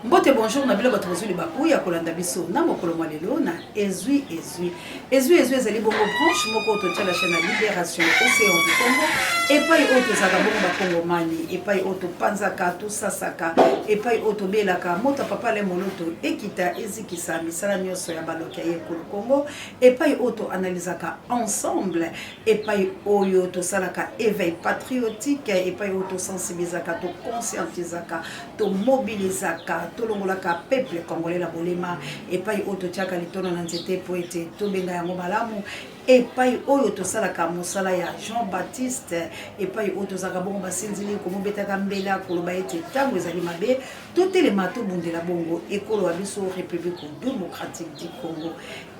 Mbote bonjour na bino bato bozwi libaku ya kolanda biso na mokolo mwa lelo na ezwi ezwi ezwi ezwi ezali bongo branche moko totya la chaîne ya libération océan du Congo epai oyo tozalaka bongo bakongomani epai oyo topanzaka tosasaka epai oyo tobelaka moto ya papa le moloto ekita ezikisa misala nyonso ya baloki ya ye ekolo Congo epai oyo toanalizaka ensemble epai oyo tosalaka éveil patriotique epai oyo tosensibilizaka toconscientisaka tomobilizaka tolongolaka peuple congolais na bolema epai oyo totiaka litono na nzete mpo ete tobenga yango malamu epai oyo tosalaka mosala ya Jean Baptiste epai oyo tozalaka bongo basinzili komobetaka mbela koloba ete ntango ezali mabe totelema tobundela bongo ekolo ya biso République démocratique du Congo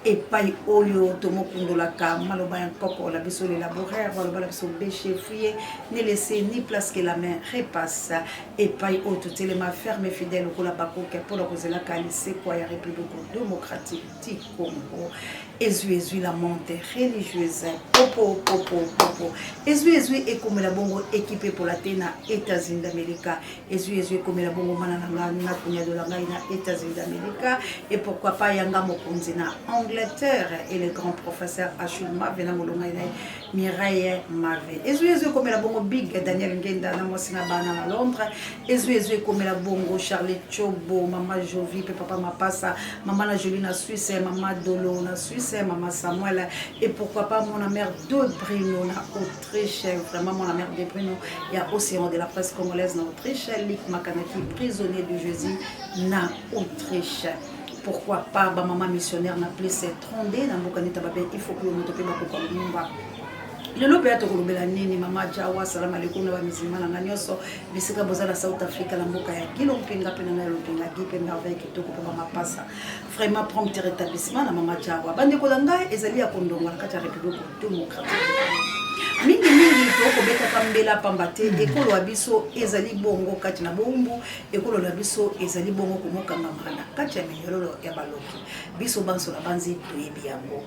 Epai oyo tomokundolaka maloba ya nkoko na biso le laboureur baloba na biso beche fouille ne laisse ni place que la main repasse epai oyo totelema ferme fidèle lokola bakoke mpo na kozelaka lisekwa ya République démocratique du Congo. Ezwi ezwi la monte religieuse popo popo popo ezwi ezwi ekomela bongo ekipe epola te na États-Unis d'Amérique Ezui ezui ekomela bongo mana na nga na kunyadola ngai na États-Unis d'Amérique et pourquoi pas yanga mokonzi na Angleterre et le grand professeur Achille Mave na molongai na Mireille Mave. Ezui ezui ekomela bongo Big Daniel Ngenda na mwasi na bana na Londres. Ezui ezui ekomela bongo Charlie Chobo, mama Jovi pe papa Mapasa, mama na Jolie na Suisse, mama Dolo na Suisse, mama Samuel et pourquoi pas mon mère de Brino na Autriche, vraiment mon mère de Bruno, il y a Océan de la presse congolaise na Autriche, Lick Makanaki, prisonnier de Jésus na Autriche. Pourquoi pas ba maman missionnaire na plus 32 na mboka nita babe il faut que moto pe bakoka lumumba lelo mpe tokolobela nini mama jawa salam alaikum na bamisilma na nga nyonso bisika boza na South Africa na mboka ya gilo mpinga mpe na ngai lopinga gi mpe merveille kitoko mpe bamapasa Vraiment prompt rétablissement na mama Jawa. Bandeko na ngai ezali ya kondonga na kati ya République démocratique. Mingi mingi tokobetaka mbela pamba te ekolo ya biso ezali bongo kati na bowumbu, ekolo na biso ezali bongo komokangama na kati ya minyololo ya baloki. Biso banso na banzi toyebi yango.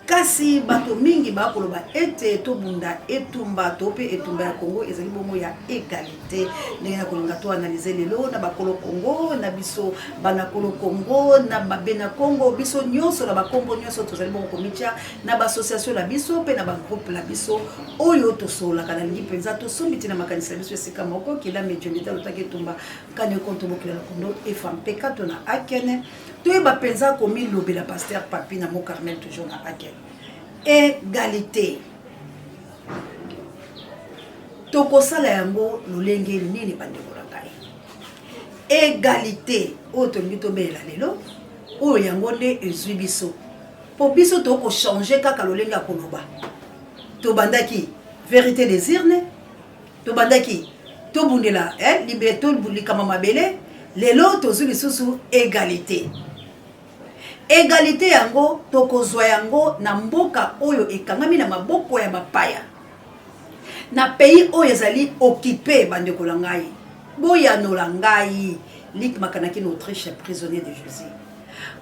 Kasi bato mingi bakoloba ete tobunda etumba to mpe etumba ya Congo ezali bongo ya egalite. Ndenge na kolinga to analyse lelo na bakolo Congo na biso bana kolo Congo na babena Congo biso nyonso na bakombo nyonso tozali bongo komitya na ba association na biso mpe na ba groupe na biso oyo tosololaka. Nalingi mpenza tosombi ti na makanisi na biso esika moko kila medjondeta lotaki etumba nkani ekonto bokila lokondo efa mpekato na akene Toyeba penza komilobela pasteur Papy na Mont Carmel toujours na Aken. Egalite. Tokosala yango lolenge nini bandeko na ngai? Egalite oyo tolingi tobelela lelo oyo yango nde ezwi biso mpo biso tokochange kaka lolenge ya koloba. Tobandaki verite des urnes Tobandaki tobundela eh, libe to likama mabele, lelo tozwi lisusu egalite. Egalite yango tokozwa yango na mboka oyo ekangami na maboko ya bapaya, na pays oyo ezali occupe. Bandeko na ngai, boyanola ngai, Luc Makanaki na Autriche, prisonnier de Jésus.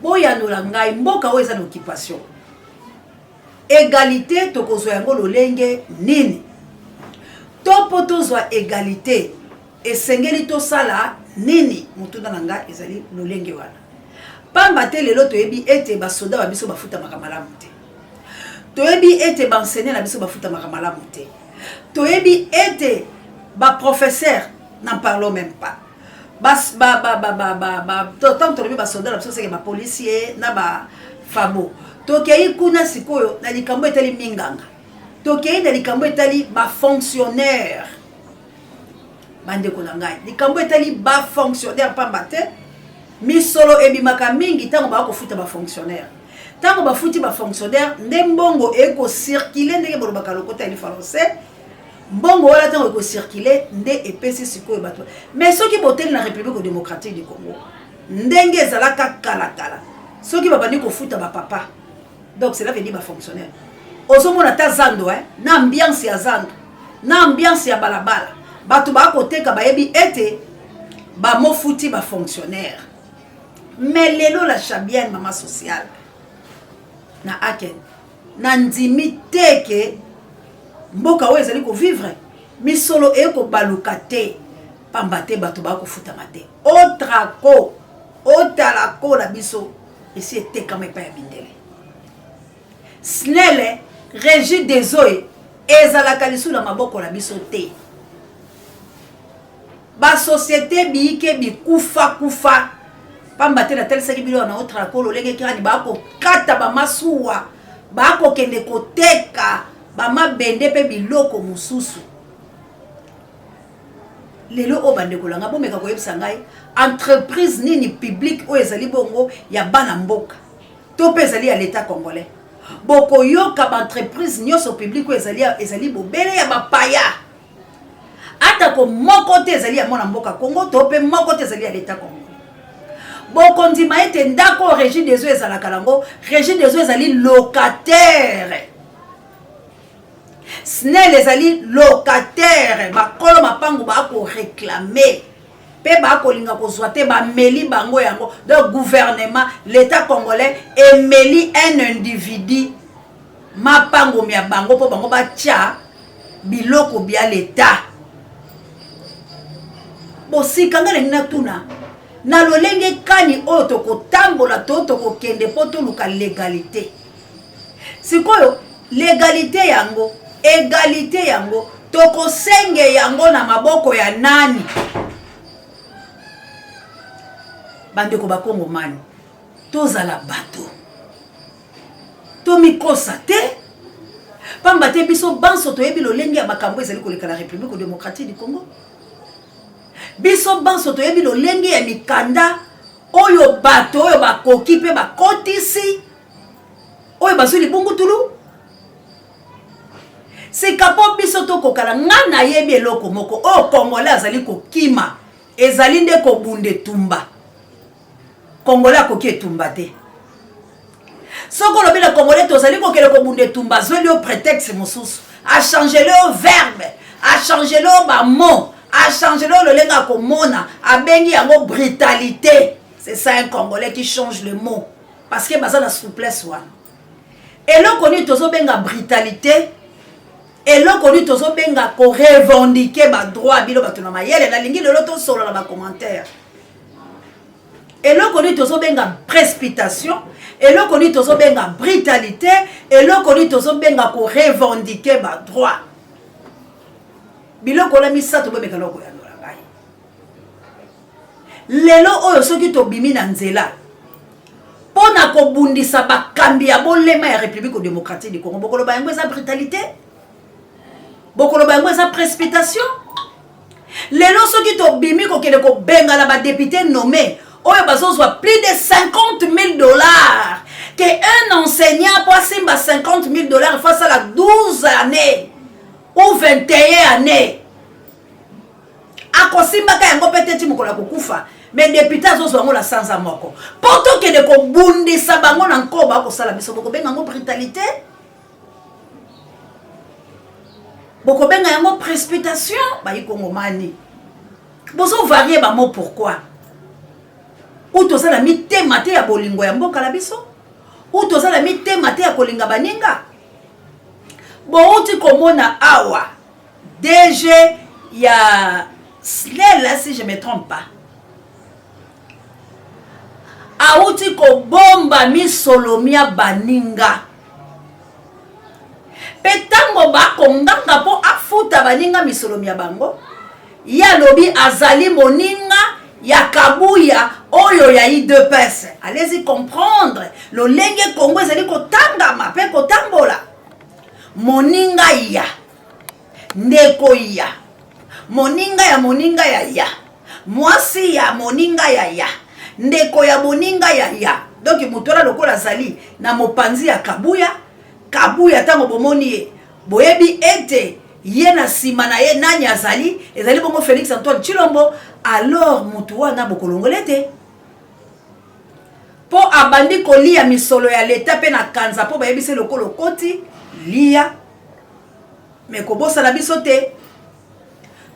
Boyanola ngai, mboka oyo eza na occupation. Egalite tokozwa yango lolenge nini? To mpo tozwa egalite esengeli tosala nini? Motuna na ngai ezali lolenge wana. Pamba te lelo toyebi ete basoda ba biso bafutamaka malamu te. Toyebi ete ba enseignants na biso bafutamaka malamu te. Toyebi ete ba professeurs, n'en parlons meme pas. Bas, ba, ba, ba, ba, ba, ba, ntango tolobi basoda na biso seke bapolisier na bafabo tokei kuna sikoyo na likambo etali minganga tokei na likambo etali bafonctionnaire bandeko na ngai likambo etali bafonctionnaire pamba te misolo ebimaka mingi ntango bakofuta bafonctionnaire ntango bafuti bafonctionnaire nde mbongo ekocircule ndenge bolobaka lokota ya lifalanse Mbongo wana tango eko circuler nde epesi sikoyo bato. Mais soki boteli na Republique democratique du Congo ndenge ezalaka kala kala soki babandi kofuta ba papa donc cela veut dire ba fonctionnaire ozomona ata zando eh, na ambiance ya zando na ambiance ya balabala bato bakoteka bayebi ete bamofuti ba fonctionnaire. Mais lelo la Chabienne mama sociale na Aken Nandimi te ke mboka oyo ezali ko vivre misolo eye kobaluka te pamba te bato bakofutama te. Otraco. Otala ko na biso esi etekama epai ya mindele. SNEL, Regie des eaux ezalaka lisusu na maboko na biso te. Ba société biyike bikufa kufa pamba te natalisaki bino na otrako lolenge kani bakokata bamasuwa bakokende koteka bamabende mpe biloko mosusu. Lelo oyo bandeko na ngai, bomeka koyebisa ngai entreprise nini publique oyo ezali bongo ya bana mboka to mpe ezali ya l'etat congolais. Bokoyoka ba entreprise nyonso publique oyo ezali, ezali bobele ya bapaya, atako moko te ezali ya mwana mboka Congo to mpe moko te ezali ya l'etat congolais. Bokondima ete ndako oyo Régie des eaux ezalaka nango, Régie des eaux ezali locataire. SNEL ezali locataire, bakolo mapango bako réclamer pe bakolinga kozwa te, bameli bango yango. Donc gouvernement, l'etat congolais emeli un individu mapango mya bango mpo bango batya biloko bya l'etat. Bosika nga nalingi natuna na lolenge kani oyo tokotambola to tokokende mpo toluka légalité. Sikoyo legalite yango, egalite yango tokosenge yango na maboko ya nani? Bandeko bakongomani, tozala bato, tomikosa te, pamba te biso banso toyebi lolenge ya makambo ezali koleka na République démocratique du Congo. Biso banso toyebi lolenge ya mikanda oyo bato oyo bakoki mpe bakotisi oyo bazwi libungutulu. Sika mpo biso tokokana, nga nayebi eloko moko oyo Congolais azali kokima, ezali nde kobunda etumba. Congolais akoki etumba te. Soki olobi na Congolais tozali kokende kobunda etumba, azweli yo prétexte mosusu, achangele yo verbe, achangele yo bamot, achangele yo lolenge akomona, abengi yango brutalité. C'est ça un Congolais qui change le mot, parce que baza na souplesse wana. Eloko nini tozobenga brutalité? Eloko nini tozobenga korevendiquer ba droit? Bino bato na mayele, nalingi lelo tosolola na ba commentaire. Eloko nini tozobenga précipitation? Eloko nini tozobenga brutalité? Eloko nini tozobenga korevendiquer ba droit? Biloko wana misato bomeka na koyanola ngai lelo oyo. Soki tobimi na nzela mpo na kobundisa bakambi ya bolema ya République démocratique du Congo, bokoloba yango eza brutalité, bokoloba yango eza précipitation. Lelo soki tobimi kokende kobengana badéputé nommé oyo bazozwa plus de 50 000 $, que un enseignant po asimba 50 000 $, faut asala 12 années ou 21 années, akosimbaka yango mpe te ti mokolo ya kokufa. Mais député azozwa yango na sanza moko. Mpo tokende kobundisa bango na nkoba akosala biso, bokobenga yango brutalité, bokobenga yango précipitation. Bayi kongomani, bozovarie bamo pourquoi? Ou toza na mitema te ya bolingo ya mboka na biso, ou toza na mitema te ya kolinga baninga. Bouti komona awa DG ya SNEL, si je me trompe pas, awuti kobomba misolo mia baninga, mpe ntango bakonganga mpo afuta baninga misolo mia bango, ye alobi azali moninga ya Kabuya oyo ya UDPS. Allez-y comprendre lolenge Kongo ezali kotangama mpe kotambola. Moninga ya ndeko ya moninga ya moninga ya ya mwasi ya moninga ya ya ndeko ya moninga ya ya. Donc moto wana lokola azali na mopanzi ya Kabuya, Kabuya ntango bomoni ye, boyebi ete ye na nsima na ye nani azali? Ezali bongo Félix Antoine Tshilombo. Alors motu wana bokolongola ete mpo abandi kolia misolo ya leta mpe na kanza, mpo bayebisi lokola okoti lia me kobosana biso te,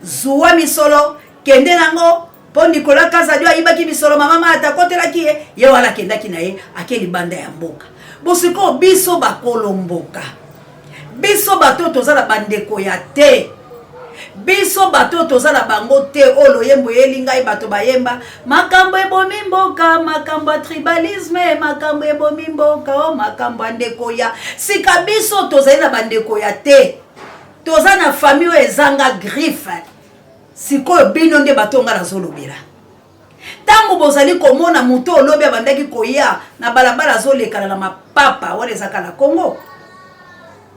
zuwa misolo, kende nango. Mpo Nicolas Kazadi ayibaki misolo, mama Mata akotelaki ye, ye wana akendaki na ye, ake libanda ya mboka. Bosikoyo biso bakolo mboka, biso bato toza na bandeko ya te. Biso bato oyo toza na bango te, oyo loyembo eyeli ngai, bato bayemba makambo ebomi mboka, makambo ya tribalisme, makambo ebomi mboka, o makambo ya ndeko ya sika. Biso tozali na bandeko ya te, toza na famille oyo ezanga griffe. Sikoyo bino nde bato ngai nazolobela. Ntango bozali komona moto oyo lobi abandaki koya na balabala azolekana na mapapa wana, ezaka na Congo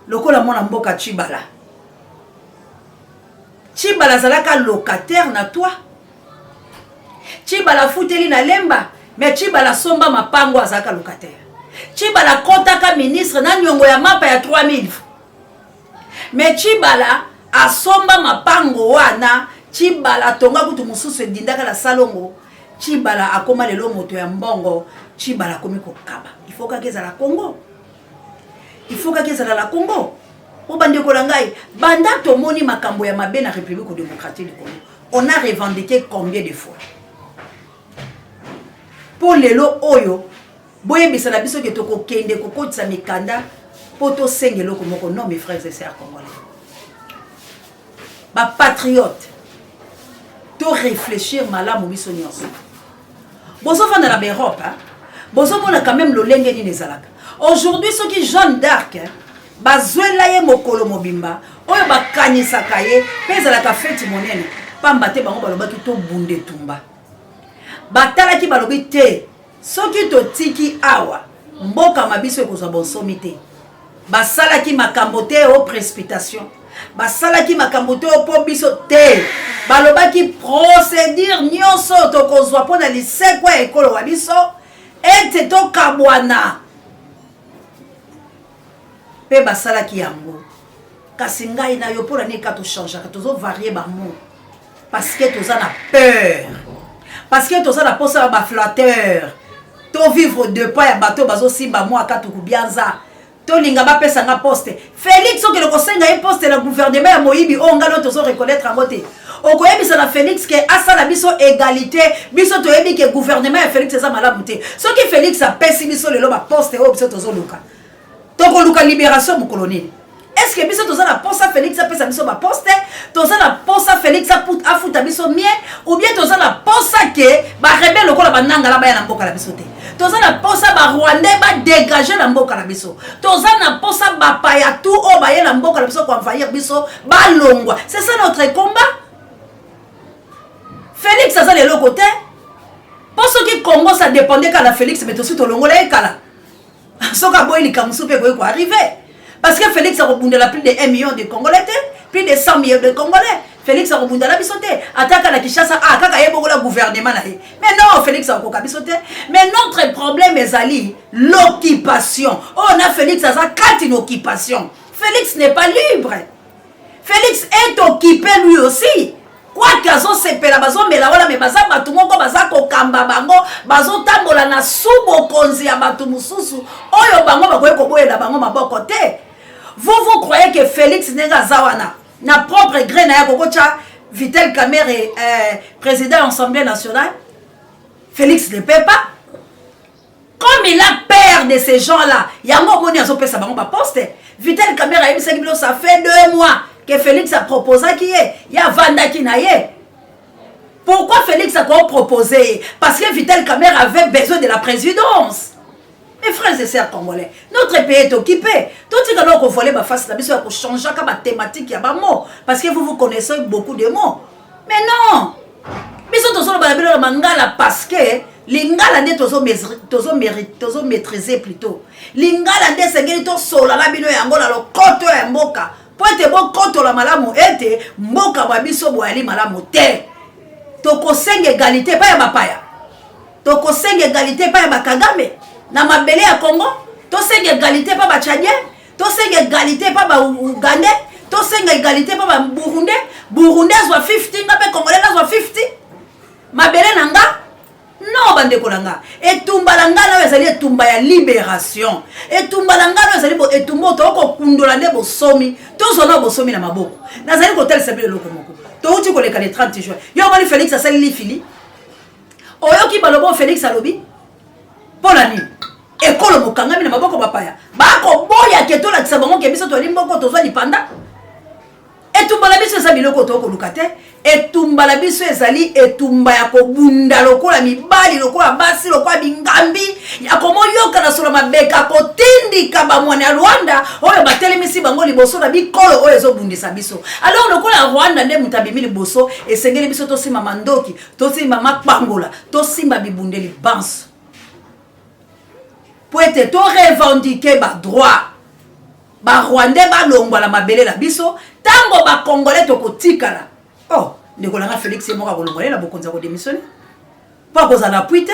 lokola mwana mboka Tshibala. Tshibala azalaka locataire na toi. Tshibala afuteli na Lemba, mais Tshibala asomba mapango, azalaka locataire. Tshibala akɔtaka ministre na niongo ya mapa ya 3000, mais Tshibala asomba mapango wana. Tshibala atonga kutu mosusu edindaka na salongo. Tshibala akóma lelo moto ya mbongo. Tshibala akomi kokaba. Il faut kaka ezala Congo, il faut kaka ezala la Congo. Po bandeko na ngai, banda tomoni makambo ya mabe na République démocratique du Congo, on a revendiqué combien de fois? Mpo lelo oyo boyebisa na biso ke tokokende kokotisa mikanda mpo tosenga eloko moko? Non, mes frères et sœurs congolais, bapatriote, toréfléchir malamu. Biso nyonso bozovanda na baEurope, bozomona quand même lolenge nini ezalaka aujourd'hui. Soki Jeanne d'Arc bazwela ye mokolo mobimba oyo bakanisaka ye, mpe ezalaka feti monene, pamba te bango balobaki tobunda etumba. Batalaki, balobi te, soki totiki awa, mboka ma biso ekozwa bonsomi te. Basalaki makambo te o précipitation, basalaki makambo te o mpo biso te. Balobaki procédure nyonso oyo tokozwa mpo na lisekwa ya ekolo wa biso, ete tokabwana. Mpe basalaki yango. Kasi ngai na yo, mpo na nini ka tochangeaka, tozovarier bamots? Parce que toza na peur, parce que toza na posa ya baflatteur, tovivre de pas ya bato bazosimba mwa katuku bianza. Tolinga bapesa nga poste. Félix, okende kosenga ye poste na gouvernement ya moyibi oyo ngai oyo tozo reconnaître yango te. Okoyebisa na Félix ke asala biso égalité? Biso toyebi ke gouvernement ya Félix eza malamu te. Soki Félix apesi biso lelo baposte oyo biso tozoluka, tokoluka libération mokolo nini? Est ce que biso toza na posa Félix apesa biso baposte? Toza na posa Félix afuta biso mie? Ou bien toza na posa ke barebelles lokola banangala baya na mboka na biso te? Toza na posa barwandais badégage na mboka na biso? Toza na posa bapaya tu oyo baye na mboka na biso koenvahir biso balongwa? C'est ça notre combat. Félix aza na eloko te, mpo soki Congo ça dépendait kaka na Félix, mais tosi tolongola ye kala. Soki aboyi likambo mosusu mpe ekoki koarriver, parce que Félix akobundela plus de 1 million de Congolais te, plus de 100 millions de Congolais. Félix akobundela biso te, ataka na Kinshasa, ah, kaka ye bongola gouvernement na ye. Mais non, Félix akokoka biso te. Mais notre problème ezali l'occupation oyo na Félix aza kati na occupation. Félix n'est pas libre, Félix est occupé lui aussi. Kwake azosepela, bazomela wana, me baza bato moko baza kokamba bango, bazotambola na su bokonzi ya bato mosusu oyo bango bakoki koboyela bango maboko te. Vous, vous croyez que Félix, ndenge aza wana, na propre gré na ye, akokotya Vital Kamerhe président ya Assemblée nationale? Félix ne peut pas. Comme il a peur de ces gens là, yango omoni azopesa bango baposte. Vital Kamerhe, ayebisaki bino, ça fait 2 mois que Félix aproposaki ye, ye avandaki na ye. Pourquoi Félix akoproposer ye? Parce que Vital Kamerhe avait besoin de la présidence. Mes frères et sœurs congolais, notre pays est occupé. Totika na kovoler baface na biso ya kochangeaka bathématique ya bamots, parce que vous, vous connaissez beaucoup de mots. Mais non, biso tozoloba na bino na mangala, parce que lingala nde tozomaîtrise plutôt. Lingala nde esengeli tosola na bino yango na lokoto ya mboka, mpo ete bokotola malamu ete mboka bwa biso boyali malamu te. Tokosenga égalité epai ya bapaya, tokosenga égalité epai ya bakagame na mabele ya Congo, tosenga égalité epai batchadien, tosenga égalité epai baugandais, tosenga égalité epai baburundais. Burundais azwa 50, nga mpe congolais nazwa 50 mabele na nga? Non, bandeko na nga, etumba na ngai nayo ezali etumba ya libération. Etumba na ngai nayo ezali etumba oyo tokokundola nde bosomi, tozwa na bosomi na maboko. Nazali kotalisa bino eloko moko. Touti koleka le 30 juin. Yo omoni Félix asali lifili? Oyoki baloba oyo Félix alobi? Mpo na nini ekolo mokangami na maboko bapaya? Bakoboya ke tolakisa bango ke biso toali mboko, tozwa lipanda. Etumba na biso eza biloko tokoluka te. Etumba na biso ezali etumba ya kobunda lokola mibali, lokola basi, lokola bingambi, ya komoyoka na solo mabeka, kotindika bamwana ya Rwanda oyo batelemisi bango liboso na bikolo oyo ezobundisa biso. Alors lokola Rwanda nde moto abimi liboso, esengeli biso tosimba mandoki, tosimba makpangola, tosimba bibundeli banso po ete torevendiquer badroit. Barwandais balongwa na mabele na biso. Ntango bacongolais tokotikala, oh, ndeko nanga Félix ye moko akolongwa ye na bokonzi, akodémissionner mpo akozala na appui te.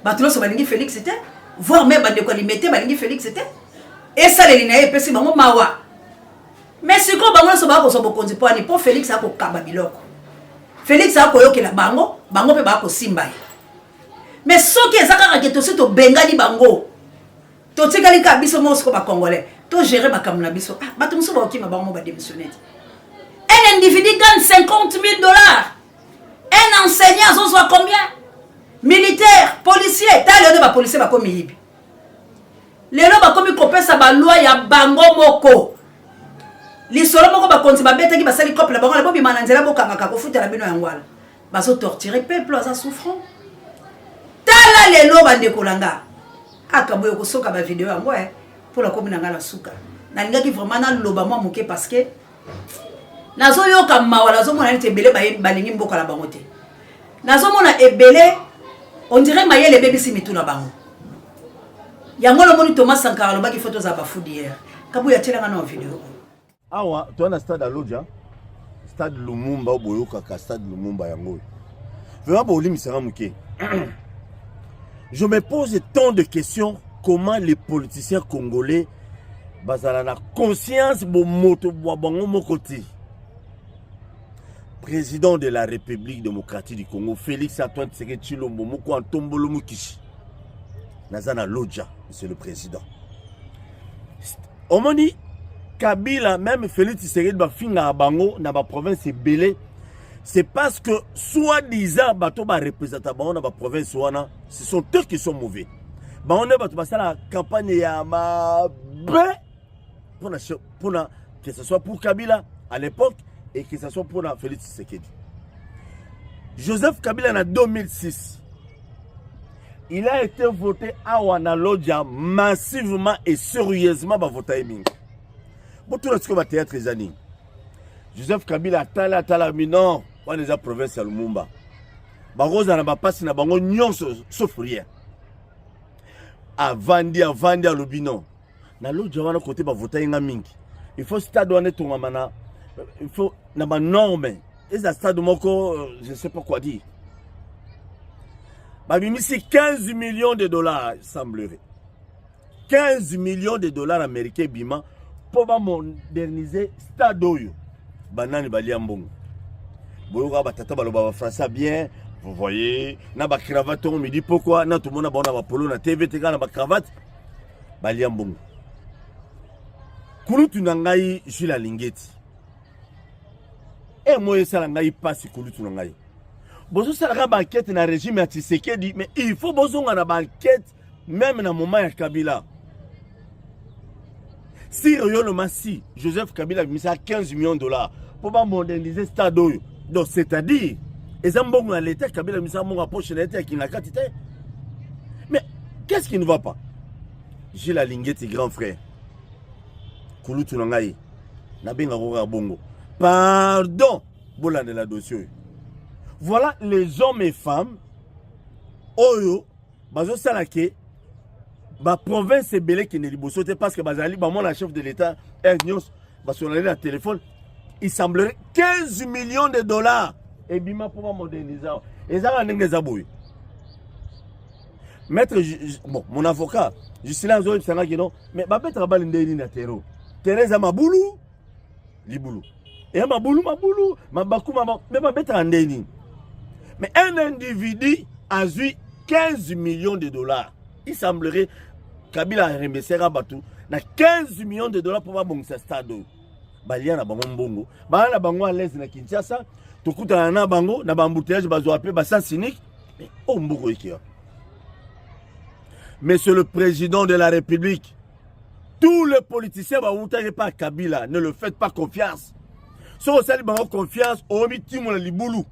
Bato nyonso balingi Félix te, voire même bandeko ya Limete balingi Félix te. Esaleli na ye epesi bango mawa. Mais sikoyo bango nyonso bakozwa bokonzi mpo ani? Mpo Félix akokaba biloko, Félix akoyokela bango, bango mpe bakosimba ye. Mais soki eza kaka ke tosi tobengani bango, totikali kaka biso moko, siko bacongolais togérer makambo na biso. Ah, bato mosusu baokima, bango mo badémissionner te. Un individu gagne 50 000 $, un enseignant azozwa combien? Militaire, policier, tala lelo nde bapolicier bakomi yibi. Lelo bakomi kopesa baloi ya bango moko. Lisolo moko bakonzi babetaki, basali cope na bango na bobima na nzela, bokangaka kofutela bino yango wana. Bazotorturer peuple, aza souffrant. Tala lelo, bandeko na nga, akaboye kosoka bavideo yango e mpo nakomi na nga na suka. Nalingaki vraiment naloba mwa moke parce que nazoyoka mawa. Nazomona neti ebele balingi mboka na bango te. Nazomona ebele, on dirait mayele ebebisi mitu na bango. Yango lomoni Thomas Sankara alobaki faut tozala bafous d'hier. Kabuya, atielanga na video. Awa toza na stade Aloja, stade Lumumba oyo boyokaka, stade Lumumba yango oyo. Vraiment, bolimbisanga moke, je me pose tant de questions: comment les politiciens congolais bazala na conscience bomoto bwa bango moko te? Président de la République démocratique du Congo, Félix Antoine Tshisekedi Tshilombo moko antombolo mokishi, naza na Lodja. Monsieur le président, omoni Kabila, même Félix Tshisekedi, bafingaka bango na baprovince ebele. C'est parce que soi-disant bato bareprésenta bango na baprovince wana, ce sont eux qui sont mauvais. Bango nde bato basalaka campagne ya mabe mpona, que ce soit pour Kabila à l'époque et que ce soit mpona Félix Tshisekedi. Joseph Kabila, na 2006, il a été voté awa na Lodja massivement et sérieusement. Bavota ye mingi. Botuna sikoyo, bathéâtre eza nini? Joseph Kabila atala, atala mi non, wana eza province ya Lumumba, bakozala na bapasi na bango nyonso sauf rien. Avandi, avandi, alobi non, na Lodja wana kote bavota ye nga mingi, il faut stade wana etongama na, il faut na banorme, eza stade moko, je sais pas quoi dire. Babimisi 15 millions de dollars, semblerait 15 millions de dollars américains ebima mpo bamoderniser stade oyo. Banani balia mbongo? Boyoka batata baloba bafrançais bien, vous voyez, na bacravate ongo midi pokwa na tomona bango na bapolo na TV te, kaka na bacravate. Balia mbongo. Kulutu na ngai Jules Alingeti e moi esala ngai mpasi. Kulutu na ngai, bozosalaka baenquête na régime ya Tshisekedi, mais il faut bozonga na baenquête même na moment ya Kabila. Si réellement, si Joseph Kabila abimisa 15 millions de dollars mpo bamoderniser stade oyo, donc c'est-à-dire eza mbongo ya l'État. Kabila abimisa mbongo ya poche na ye te, akinga kati te. Mais qu'est-ce qui ne va pas? Gilles Alingeti, grand frère, kulutu na ngai, nabengaka kaka bongo, pardon, bolandela dossier oyo. Voilà les hommes et femmes oyo bazosala ke baprovince ebele ekende liboso te, parce que bazali bamona chef de l'État heure nyonso, basololi na téléphone. Il semblerait 15 millions de dollars ebima mpo bamoderniser awa. Eza kaka ndenge eza boye. Maître, bon, mon avocat Justin azoyebisangaki non, mais babetaka bale ndenge nini na terrain? Terrain eza mabulu, libulu eya mabulu, mabulu, mabaku, mabaku, mais babetaka ndenge nini? Mais un individu azwi 15 millions de dollars. Il semblerait Kabila aremerciaka bato na 15 millions de dollars mpo babongisa stade oyo. Balia na bango mbongo, baa na bango à l'aise na Kinshasa. Tokutana na bango na baembouteillage, bazwa mpe basens unique. Mais oyo mboka oyeki wapi? Monsieur le président de la République, tous les politiciens bawutaki pa Kabila, ne le faites pas confiance. Soki osali bango confiance, omitimola libulu.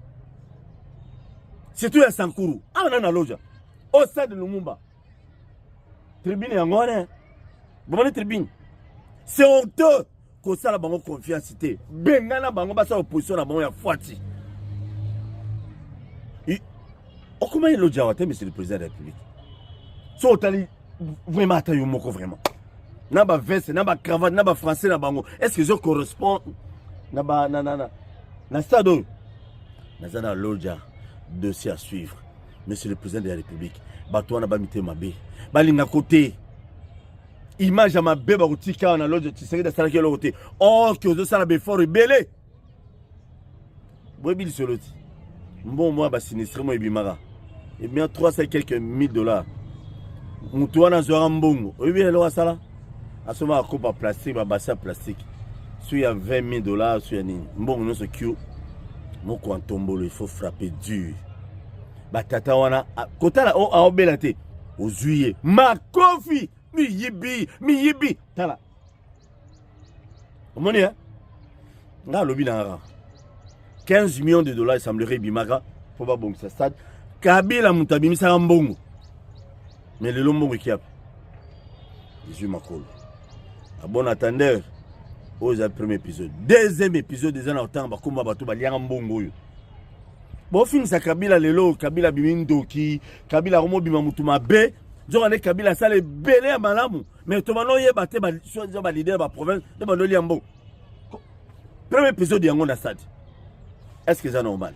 Surtout ya Sankuru. Awa nani na loja? Au stade Lumumba. Tribune yango wana. Bomoni tribune. C'est honteux kosala bango confiance te. Bengana bango basala opposition na bango ya fwati. Okoma eloja awa te, monsieur le président de la République. So otali vraiment ata yo moko vraiment. Na ba veste, na ba cravate, na ba français na bango. Est-ce que je correspond na ba na na na na stade oyo? Naza na loja dossier à suivre. Monsieur le président de la République, bato wana ba mitema mabe. Balinga kote. Image ya mabe bakotika na loja Tshisekedi asalaki eloko te. Or que ozosala ba effort ebele. Boyebi lisolo ti. Mbongo mwa ba sinistre mo ebimaka. Ebima 300 quelques mille dollars. Mutu wana azwaka mbongo. Oyebi eloko asala? Asomaka kopo ya plastique, ba bassin ya plastique. Su ya 20 000 dollars, su ya nini. Mbongo nyonso kio. Moko ya ntombolo, il faut frapper dur. Batata wana, kotala o aobela te. Ozwi ye. Makofi! Miyibi! Miyibi! Tala. Omoni hein? Nga alobi na nga 15 millions de dollars semblerait ebimaka mpo babongisa stade. Kabila moto abimisaka mbongo. Mais lelo mbongo ekiapi. Ezwi makolo. A bon attendeur, oyo eza premier épisode. Deuxième épisode eza na kotanga bakoma bato baliaka mbongo oyo. Bofingisa Kabila lelo, Kabila abimi ndoki, Kabila akomobima motu mabe. Nzoka nde Kabila asala ebele ya malamu. Mais tobanda oyeba te ba leader ba province nde banda olia mbongo. Premier épisode yango na stade. Est-ce que eza normal?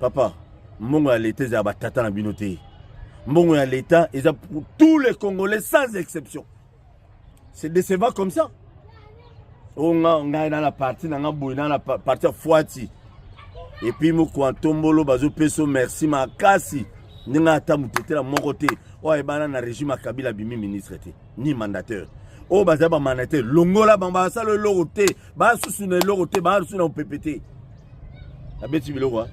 Papa, mbongo ya l'État eza ya batata na bino te. Mbongo ya l'État eza pour tous les Congolais sans exception. C'est décevant comme ça. Oh nga ngai na la partie na nga boye na la partie ya fwati. Et puis moko ntombolo bazopesa merci makasi ndenge ata motetela moko te oyo ayebana na régime ya Kabila abimi ministre te ni mandataire. Oyo bazali ba mandataire longola bango basala eloko te, basusu na eloko te, basusu na mopepe te. Abeti biloko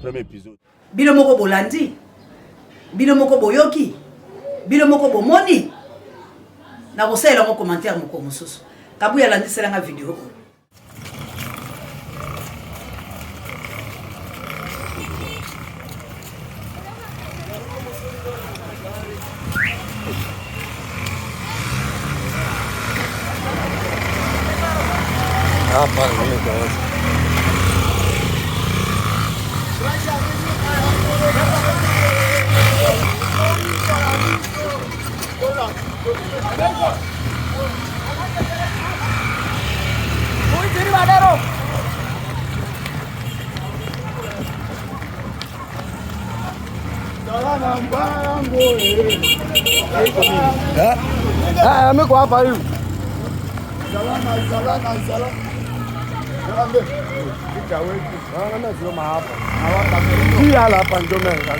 premier épisode. Bino moko bolandi, bino moko boyoki, bino moko bomoni. Nakosalela yango commentaire moko mosusu. Kabuya alandisela nga video oyo. Hapa nimekawaza. Ah, meko hapa hivi. Hapa ndio mimi.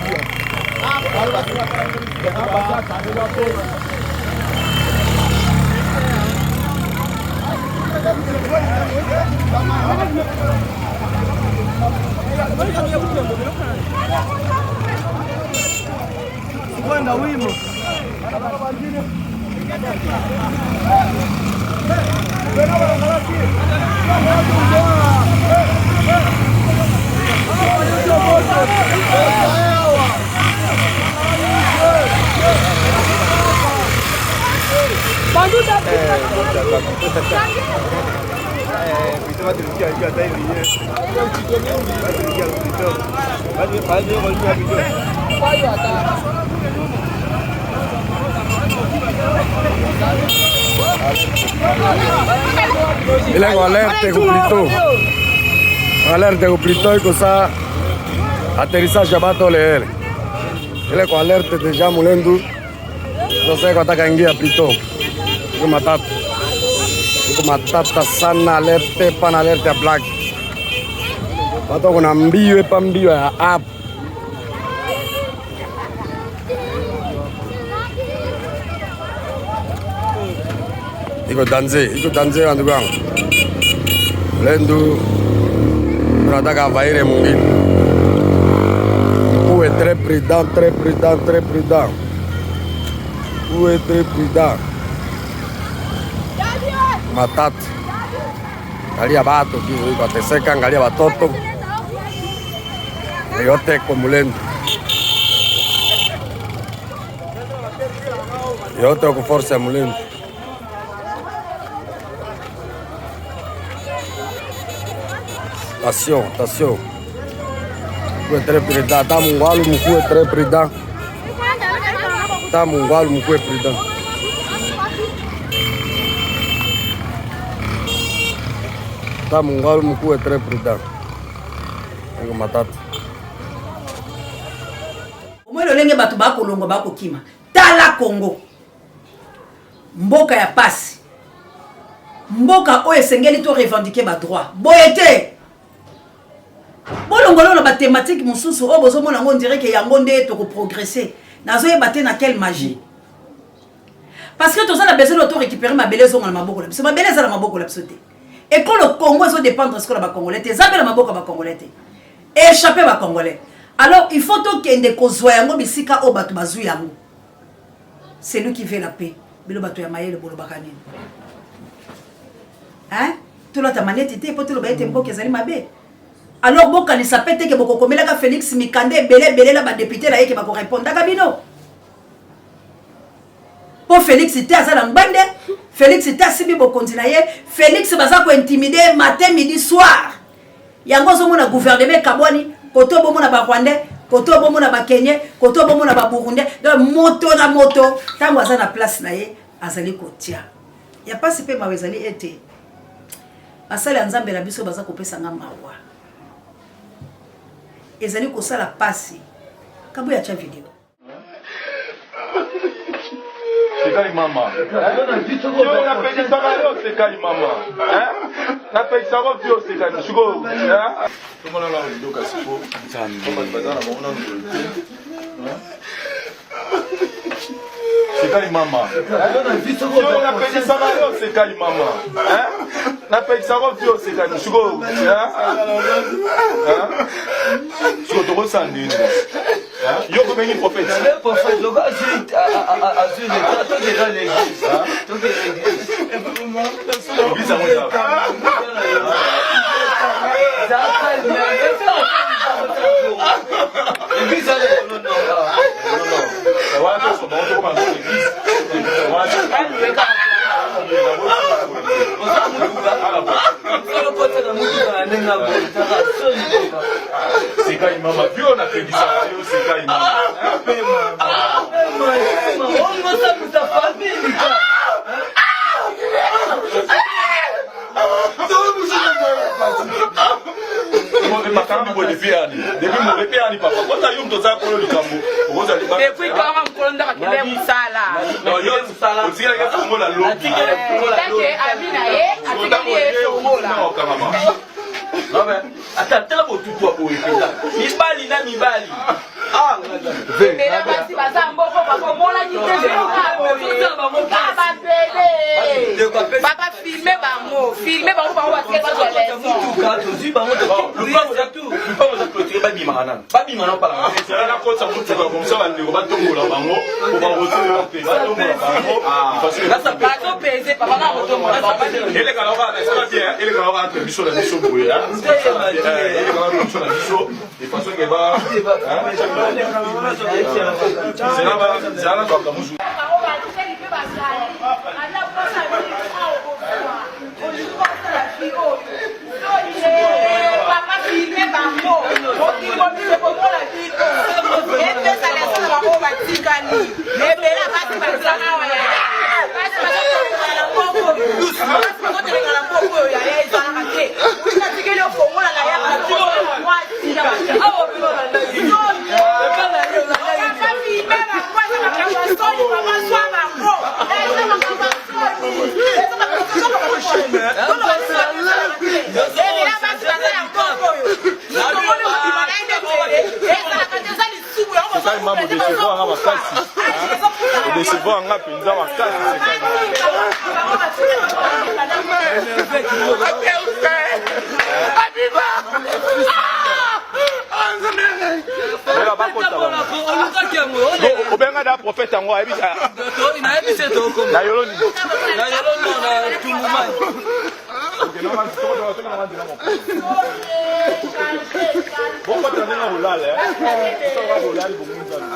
Ile kwa alerte kuplito. Alerte kuplito iko saa atterrissage ya bato le ile kwa alerte deja Mulendu. Sasa iko ataka ingia plito. Iko matata. Iko matata sana alerte pana alerte ya black. Watu kuna mbio epa mbio ya app. Iko danze, iko danze ndugu yangu. Lendu tunataka avaire mwingine. Kuwe très prudent, très prudent, très prudent. Kuwe très prudent. Matata. Angalia batu kivu iko angalia watoto yote iko Mulendu, yote ku force ya Mulendu. Attention, attention. Mkuwe très prudent. Ata mungwalu mkuwe très prudent. Ata mungwalu mkuwe prudent. Ata mungwalu mkuwe très prudent. Iko matata. Omoi lolenge bato bakolongwa bakokima. Tala Congo. Mboka ya pasi. Mboka oyo esengeli to revendiquer ba droit. Boye te. Bolongolo na ba thématique mosusu oyo bozomona yango on dirait que yango nde toko progresser. Nazoyeba te na quelle magie. Parce que toza na besoin to récupérer mabele ezonga na maboko na biso. Mabele eza na maboko na biso te. Ekolo Congo ezo dépendre sikoyo na ba Congolais te. Eza mpe na maboko ya ba Congolais te. Échapper ba Congolais. Alors il faut tokende kozwa yango bisika oyo bato bazwi yango. C'est lui qui veut la paix. Bino bato ya mayele bolobaka nini? Hein? Tolata maneti te po toloba ete mboka ezali mabe. Alors bokanisa pe te ke bokokomelaka Felix mikanda ebele ebele na ba député na ye ke bakorepondaka bino. Po Felix te aza na ngbende, Felix te asimbi bokonzi na ye, Felix baza ko intimider matin midi soir. Yango ozomona gouvernement ekabwani, koto bomona ba Rwandais, koto bomona ba Kenye, koto bomona ba Burundais. Donc moto na moto tango aza na place na ye azali kotia. Ya pasi pe mawa ezali ete basali ya Nzambe na biso baza kopesa nga mawa. Ezali kosala pasi. Kabuya atia video. Sekai mama. Yo napekisaka yo sekai mama. Napekisaka yo sekai sikoyo. Tomona na lidoka siko. Nzambe. Baza na bango nanu boye te. Sekai mama. Yo napekisaka yo sekai mama. Napekisaka yo sekai sikoyo. Sikoyo tokosala nini? Yo kobengi prophète. Le prophète, le gars, azui l'état, toi qui es dans l'église. Toi qui es l'église. Église yango eza. Église non non non. Wana toso bango tokoma na église. Wana Sekai mama, yo napekisaka yo sekai mama. Makambo boye depuis yani depuis mo depuis yani papa kwanza yo moto oza kolo likambo okozali depuis kanga mokolo ndaka kende mosala non yo otikelaki fongola lobi tanke ami na ye atikeli ye fongola Ata tala botutu ya boye mpenza mibali na mibali ebele basi baza mboko papa omonaki te bapele papa filme bango filme bango bango batie bazwa leçon tozwi bango lupango eza clôture babimaka nanu babima nanu pala nakotisa motuka komsa bandeko batombola bango po bakotola mpe batombola bango bazopese papa na kotombola bango elekaka kaka esala bien elekaka kaka entre biso na biso boye elekaka biso na biso de façon ke ba zela nazwaka musu Papa filme bango mokili mobimba ekomona bino epesa leso na bango batikali ebele basi baza awa basi bazotelengana na mboko oyo basi bazotelengana na mboko oyo yaya ezalaka te natikeli ofongola na yaka mwasi papa filme bango eza makambo ya soni papa zwa bango eza makambo ya Sekai mama odecevoir nga makasi odecevoir nga mpenza makasi Sekai obenga da prophète yango ayebi na yolo nini na yolo na tungumani. Bokota ndenge kolala, eh. Kolala bongo nzambe.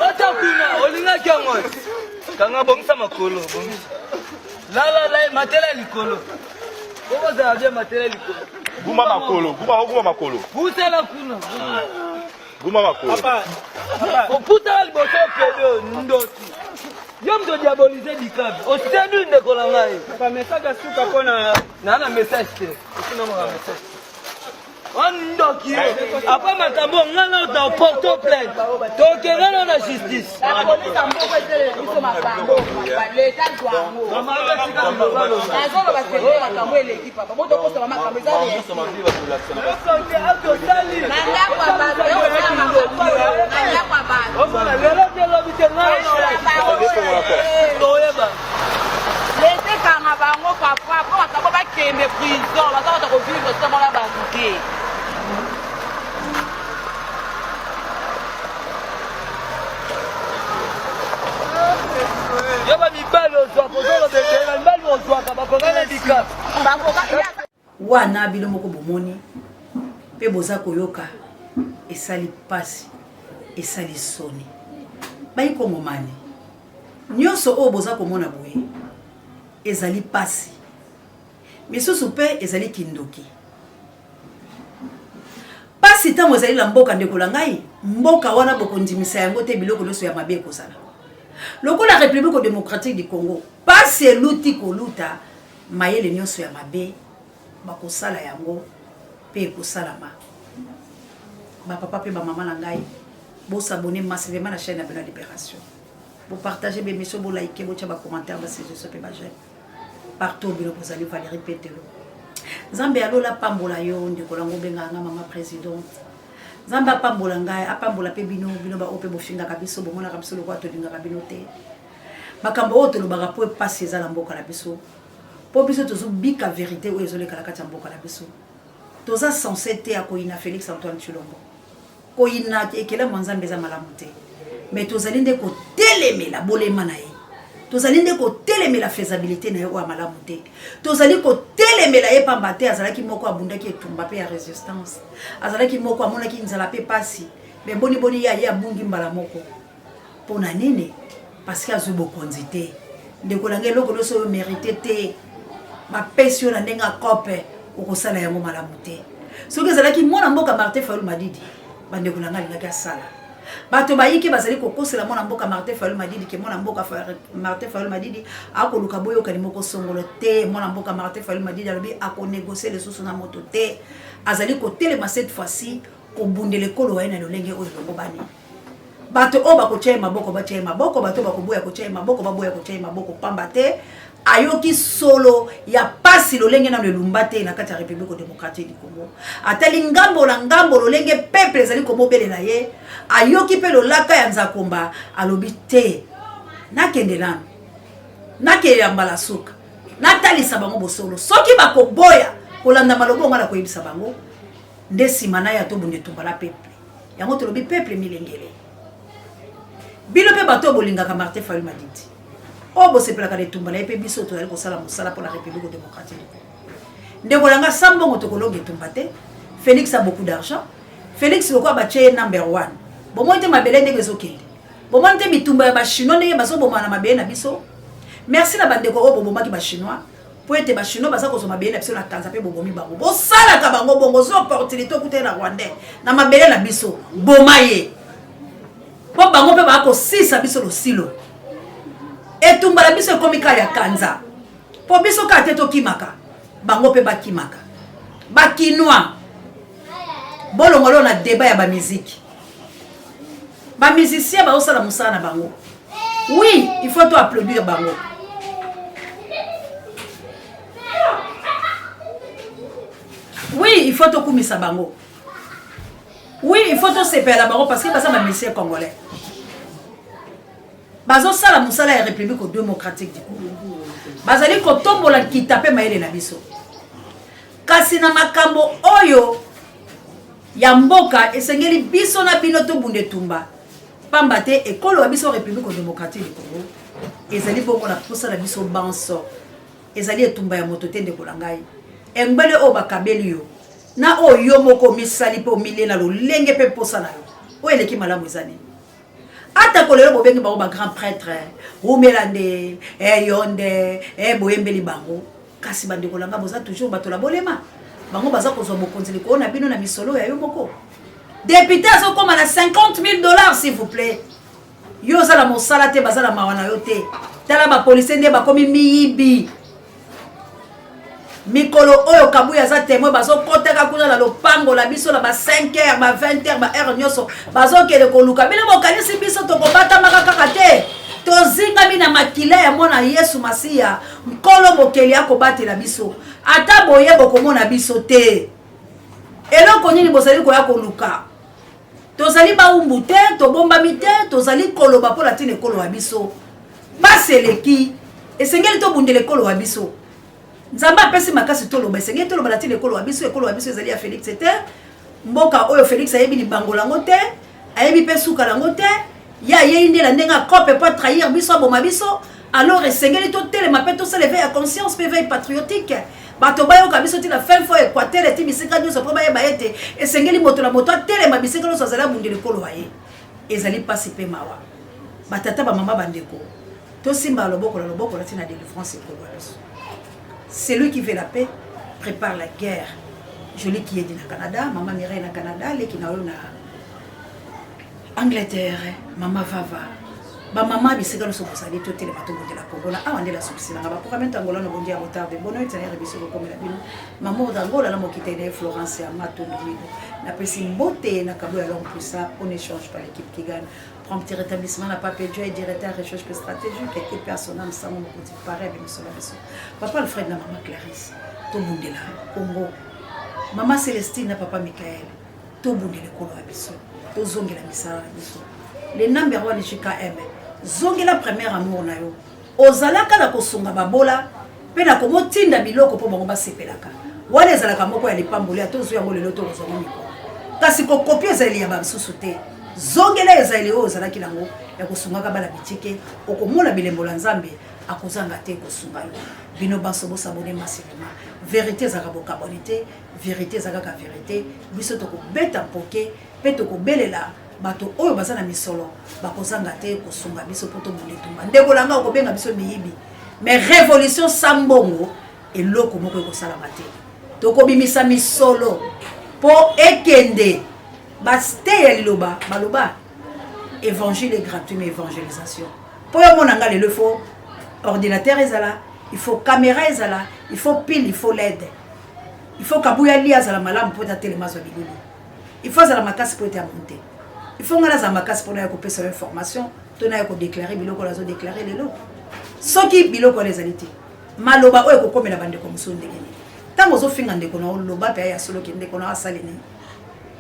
Ata kuna olingaki yango. Kanga bongisa makolo, bongisa. Lala la matela likolo. Okozala bien matela likolo. Guma makolo, guma guma makolo. Pusana kuna. Guma makolo. Papa, oputaka liboso pedo ndoki. Yo moto diabolise dikabi. Osedu ndeko na ngai. Papa message ya suka mpona na na message te. Osuna maka message. Ndoki yo. Apa makambo ngai na na porto plainte. Tokende na na justice. Bapolisi moko etelela biso makambo leta zwa yango. Nazoloba sete makambo eleki papa botokosama makambo eza na ndako ya bato osala makambo na ndako ya bato. Lelo te lobi te ngai toyeba. Leta ekanga bango papa mpo makambo bakende prison baza bato kovivre somo na bato te. Yo ba mibali ozwaka ozoloba ebele ba mibali ozwaka bakoka na dikap. Wana bino moko bomoni mpe boza koyoka esali mpasi esali soni bayi kongomani nyonso oyo boza komona boye ezali mpasi misusu mpe ezali kindoki mpasi ntango ezali na mboka ndeko na ngai mboka wana bokondimisa yango te biloko nyonso ya mabe ekozala lokola république démocratique du congo mpasi eluti koluta mayele nyonso ya mabe bakosala yango mpe ekosalama bapapa mpe bamama na ngai bosabone massivement na chaîne na bino ya libération bopartage bemission bolike botya bacommentaire basuggestion mpe bajeme partout bino bozali valérie petelo nzambe ya lola apambola yo ndeko nango obengaka nga mama présidente nzambe apambola ngai apambola mpe bino bino baoyo mpe bofingaka biso bomonaka biso lokola tolingaka bino te makambo oyo tolobaka mpo epasi eza na mboka na biso mpo biso tozobika verité oyo ezoleka na kati ya mboka na biso toza sense te ya koyina félix antoine tshilombo Koyina ekelamu ya Nzambe eza malamu te. Mais tozali nde kotelemela bolema na ye. Tozali nde kotelemela faisabilité na ye oyo ya malamu te. Tozali kotelemela ye pamba te azalaki moko abundaki etumba pe ya resistance. Azalaki moko amonaki nzala pe pasi. Mais boni boni ye aye abungi mbala moko. Pona nini? Parce que azwi bokonzi te. Ndeko na ngai eloko nyonso oyo merite te bapesi yo na ndenge ya cope okosala yango malamu te. Soki ezalaki mwana mboka Martin Fayulu Madidi, bandeko na ngai alingaki asala. Bato bayike bazali kokosela mwana mboka Martin Fayulu Madidi ke mwana mboka Martin Fayulu Madidi akoluka boyokani moko songolo te. Mwana mboka Martin Fayulu Madidi alobi akonegocie lisusu na moto te. Azali kotelema cette fois-ci kobundela ekolo waye na lolenge oyo elongobani. Bato oyo bakotya ye maboko batya ye maboko, bato oyo bakoboya kotya ye maboko baboya kotya ye maboko, pamba te ayoki solo ya pasi lolenge nano elumba te na kati ya Republique democratique du Congo. Atali ngambo na ngambo lolenge peuple ezali komobelela ye, ayoki mpe lolaka ya Nzakomba, alobi te, nakende nano, nakende ya mbala suka, natalisa bango bosolo. Soki bakoboya kolanda maloba ngai nakoyebisa bango, nde nsima na ye atobunda etumba na peuple. Yango tolobi peuple milengele. Bino mpe bato oyo bolingaka Martin Fayulu Madidi, oyo bosepelaka na etumba na ye, mpe biso tozali kosala mosala mpo na République démocratique du Congo. Ndeko na nga, sans mbongo tokolonga etumba te. Félix a beaucoup d'argent. Félix lokola batie ye number one. Bomoni te mabele ndenge ezokende. Bomoni te bitumba ya ba chinois ndenge bazoboma na mabele na biso. Merci na bandeko oyo bobomaki ba chinois. Po ete ba chinois baza kozwa mabele na biso na kanza pe bobomi bango. Bosalaka bango bongo, ozwi opportunité okutani na rwandais na mabele na biso, boma ye. Po bango pe baya kosisa biso losilo. Etumba na biso ekomi kaka ya kanza. Po biso kaka te tokimaka, bango pe bakimaka. Ba kinois bolongolo na débat ya ba musique. Ba musiciens bazosala mosala na bango. Oui, il faut to applaudir bango. Oui, il faut tokumisa bango. Oui, il faut tosepela bango parce que baza ba musiciens congolais. Bazosala mosala ya République démocratique du Congo. Bazali kotombola nkita mpe mayele na biso. Kasi na makambo oyo ya mboka esengeli biso na bino tobunda etumba pamba te ekolo ya biso République démocratique du Congo ezali bongo na posa na biso banso. Ezali etumba ya moto te ndeko na ngai. Engbele oyo bakabeli yo na oyo yo moko omisali mpe omilie na lolenge mpe mposa na yo, oyo eleki malamu eza nini? Atako lelo bobengi bango ba grand prêtre, wumela nde, eh, yo nde, eh, boyembeli bango, kasi bandeko na nga boza toujours bato na bolema. Bango baza kozwa bokonzi likolo na bino na misolo ya yo moko. Depute azokoma na 50 000 dollars s'il vous plaît. Yo oza na mosala te, baza na mawa na yo te. Tala ba policiers nde bakomi miyibi. Mikolo oyo Kabuya aza temoin, bazokotaka kuna na lopango na biso na ba 5 heures, ba 20 heures, ba heures nyonso bazokende koluka bino. Bokanisi biso tokobatamaka kaka te? Tozingami na makila ya mwana Yesu Masiya, Nkolo Mokeli akobatela biso. Ata boye bokomona biso te. Eloko nini bozali koya koluka? Tozali bawumbu te, tobombami te, tozali koloba mpo na ntina ekolo ya biso. Pasi eleki, esengeli tobundela ekolo ya biso. Nzambe apesi makasi toloba, esengeli toloba na ntina ekolo ya biso. Ekolo ya biso ezali ya Felix te. Mboka oyo Felix ayebi libango lango te, ayebi mpe suka lango te. Ye ayei nde na ndenge akope mpo atrahir biso, aboma biso. Alors esengeli totelema mpe tosala éveil ya conscience mpe éveil patriotique. Bato bayoka biso ti na fin fond Equateur, ti bisika nyonso, mpo bayeba ete esengeli moto na moto atelema bisika nyonso azali, abundela ekolo ya ye. Ezali mpasi mpe mawa. Batata, bamama, bandeko, tosimba loboko na loboko na ntina délivrance ekolo ya biso. Celui qui veut la paix prépare la guerre. Jolie Kiyedi na Canada, mama Mireille na Canada, leki na yo na Angleterre, mama Vava, bamama bisika nyonso bozali, totelema tobundela Kongo. Na awa nde nasukiselanga baprogramme ntangola na bondi ya retard de bono itinéraire biso kokomela bino. Mamour d'Angola na mokitei na ye Florence ya Matondo Migo, napesi mbote na kabo ya l'homme puissant. On échange par l'équipe qui gagne. Prompt rétablissement na Pape Joy, directeur recherche stratégique et personnel sango mokonzi pare biso na biso. Papa Alfred na mama Clarisse, tobundela Congo. Mama Celestine na papa Michael, tobundela ekolo ya biso, tozongela misala na biso. Le number one JKM, zongela premier amour na yo. Ozalaka na kosunga babola mpe na komotinda biloko mpo bango basepelaka. Wana ezalaka moko ya lipamboli, ata ozwi yango lelo to kozwa yango mikolo. Kasi kokopia ezaleli ya basusu te. Zongela ezaleli oyo ozalaki nango ya kosungaka bana bitike, okomona bilembo na Nzambe akozanga te kosunga yo. Bino banso bosabone massivement. Verite ezalaka bokabwani te, verite eza kaka verite. Biso tokobeta mpoke mpe tokobelela bato oyo baza na misolo, bakozanga te kosunga biso mpo tobunda etumba. Ndeko langa, okobenga biso miyibi, mais révolution sa mbongo eloko moko ekosalama te. Tokobimisa misolo mpo ekende baste ya liloba. Baloba évangile est gratuit, mais évangélisation, mpo yo mona nga lelo, il faut ordinateur ezala, il faut caméra ezala, il faut pile, il faut LED, il faut Kabuya li azala malamu mpo ete atelema azwa bilili, il faut azala makasi mpo ete amonte, il faut ngai nazala makasi mpona ya kopesa yo information to na ya kodéclarer biloko oyo azodéclarer lelo. Soki biloko wana ezali te, maloba oyo ekokomela bandeko mosusu ndenge nini? Ntango ozofinga ndeko na oloba mpe aya soloki ndeko na asali nini?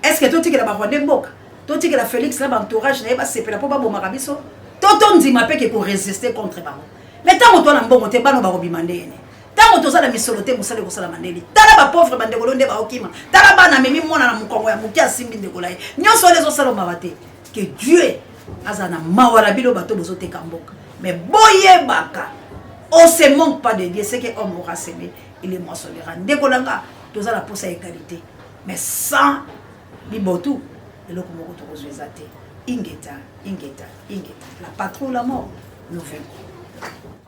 Est ce que totikela barwandais mboka, totikela Félix na baentourage na ye basepela mpo babomaka biso, to tondima mpe ke korésister contre bango? Mais ntango toa na mbongo te, bana bakobima ndenge? Ntango toza na misolo te, mosala ekosalama ndeni? Tala bapauvre bandeko lo nde baokima. Tala bana amemi mwana na mokongo ya moke, asimbi ndeko na ye. Nyonso wana ezosala mawa te? Que Dieu aza na mawa na bino bato bozoteka mboka. Mais boyebaka, on se manque pas de Dieu. Ce que homme aura semé, il le moissonnera. Ndeko na nga, toza na posa ya égalité, mais sans bibotu eloko moko tokozwa eza te. Ingeta, ingeta, ingeta. La patrouille, la mort, nous vaincrons.